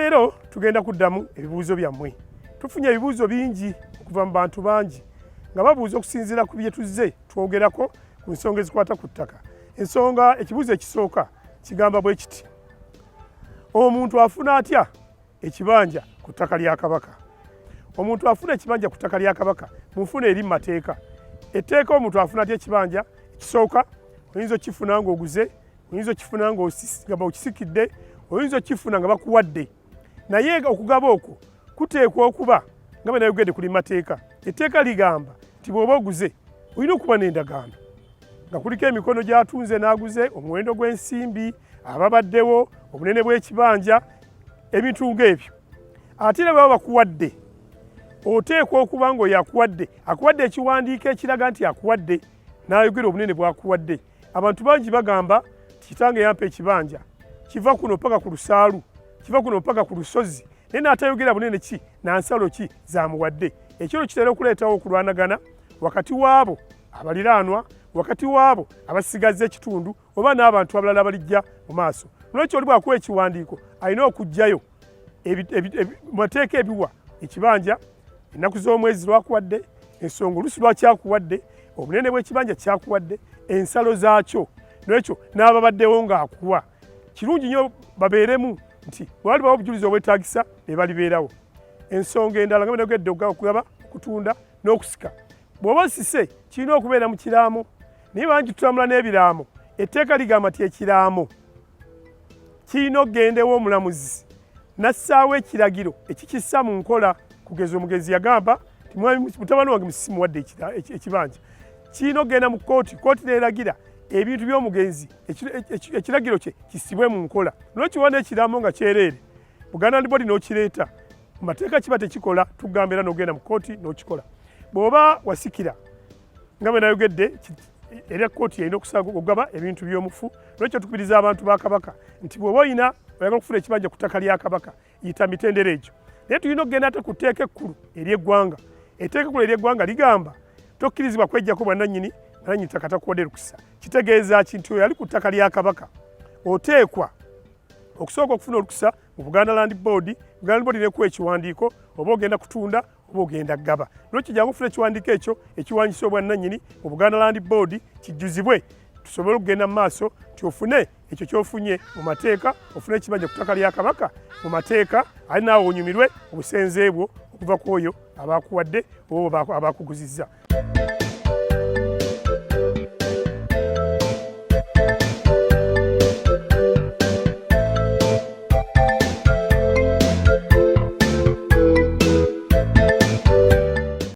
Olwaleero tugenda kuddamu ebibuuzo byammwe. Tufunye ebibuuzo bingi okuva mu bantu bangi nga babuuza okusinziira ku bye tuzze twogerako ku nsonga ezikwata ku ttaka. Ensonga ekibuuzo ekisooka kigamba bwe kiti: omuntu afuna atya ekibanja ku ttaka lya Kabaka? Omuntu afuna ekibanja ku ttaka lya Kabaka mu nfuna eri mu mateeka. Etteeka omuntu afuna atya ekibanja? Ekisooka, oyinza okukifuna ng'oguze, oyinza okukifuna nga okisikidde, oyinza okukifuna nga bakuwadde. Naye okugaba okwo kuteekwa okuba nga bwe nayogedde kuli mateeka. Etteeka ligamba nti bw'oba oguze olina okuba n'endagaano nga kuliko emikono gy'atunze n'aguze, omuwendo gw'ensimbi, ababaddewo, obunene bw'ekibanja, ebintu ng'ebyo. Ate era baba bakuwadde, oteekwa okuba ng'oyo akuwadde akuwadde ekiwandiiko ekiraga nti akuwadde, n'ayogera obunene bw'akuwadde. Abantu bangi bagamba nti kitange yampa ekibanja kiva kuno paka ku lusaalu, kiva kuno paka ku lusozi, naye n'atayogera bunene ki na nsalo ki zamuwadde. Ekiro kitera okuleetawo okulwanagana wakati w'abo abaliraanwa, wakati w'abo abasigazza ekitundu oba n'abantu abalala abalijja mu maaso. Lwekyo oli bw'akuwa ekiwandiiko alina okuggyayo mateeka ebiwa ekibanja, ennaku z'omwezi lwakuwadde, ensonga oluusi lwakyakuwadde, obunene bw'ekibanja kyakuwadde, ensalo zaakyo, n'ekyo n'ababaddewo ng'akuwa. Kirungi nnyo babeeremu nti bwe walibawo obujulizi obwetaagisa be balibeerawo. Ensonga endala nga bwenayogedde, okugaba, okutunda n'okusika. Bw'oba osise kirina okubeera mu kiraamo, naye bangi tutambula n'ebiraamo. Etteeka ligamba nti ekiraamo kirina okugenda ew'omulamuzi n'assaawo ekiragiro ekikissa mu nkola. Kugeza omugenzi yagamba nti mutabani wange Musisi muwadde ekibanja, kirina okugenda mu kkooti, kkooti n'eragira ebintu by'omugenzi, ekiragiro kye kissibwe mu nkola. Lwekyo n'ekiraamo nga kyereere Buganda Land Board n'okireeta mu mateeka kiba tekikola, tugamba era n'ogenda mu kkooti n'okikola. Bw'oba wasikira nga bwe nayogedde, era kkooti yalina okusaba okugaba ebintu by'omufu. Lwekyo tukubiriza abantu ba Kabaka nti bw'oba olina oyagala okufuna ekibanja ku ttaka lya Kabaka, yita mitendera egyo. Naye tulina okugenda ate ku tteeka ekkulu ery'eggwanga. Etteeka ekkulu ery'eggwanga ligamba tokkirizibwa kweggyako bwannannyini nga nannyini ttaka takuwadde lukusa. Kitegeeza ki? Nti oyo ali ku ttaka lya Kabaka oteekwa okusooka okufuna olukusa mu Buganda Land Board. Buganda Land Board nekuwa ekiwandiiko oba ogenda kutunda oba ogenda kugaba. Lwekyo jangu okufuna ekiwandiiko ekyo ekiwanyisa obwannannyini mu Buganda Land Board kijjuzibwe, tusobole okugenda mu maaso nti ofune ekyo kyofunye mu mateeka, ofune ekibanja ku ttaka lya Kabaka mu mateeka, ate naawe onyumirwe obusenze bwo okuva ku oyo abakuwadde oba abakuguzizza.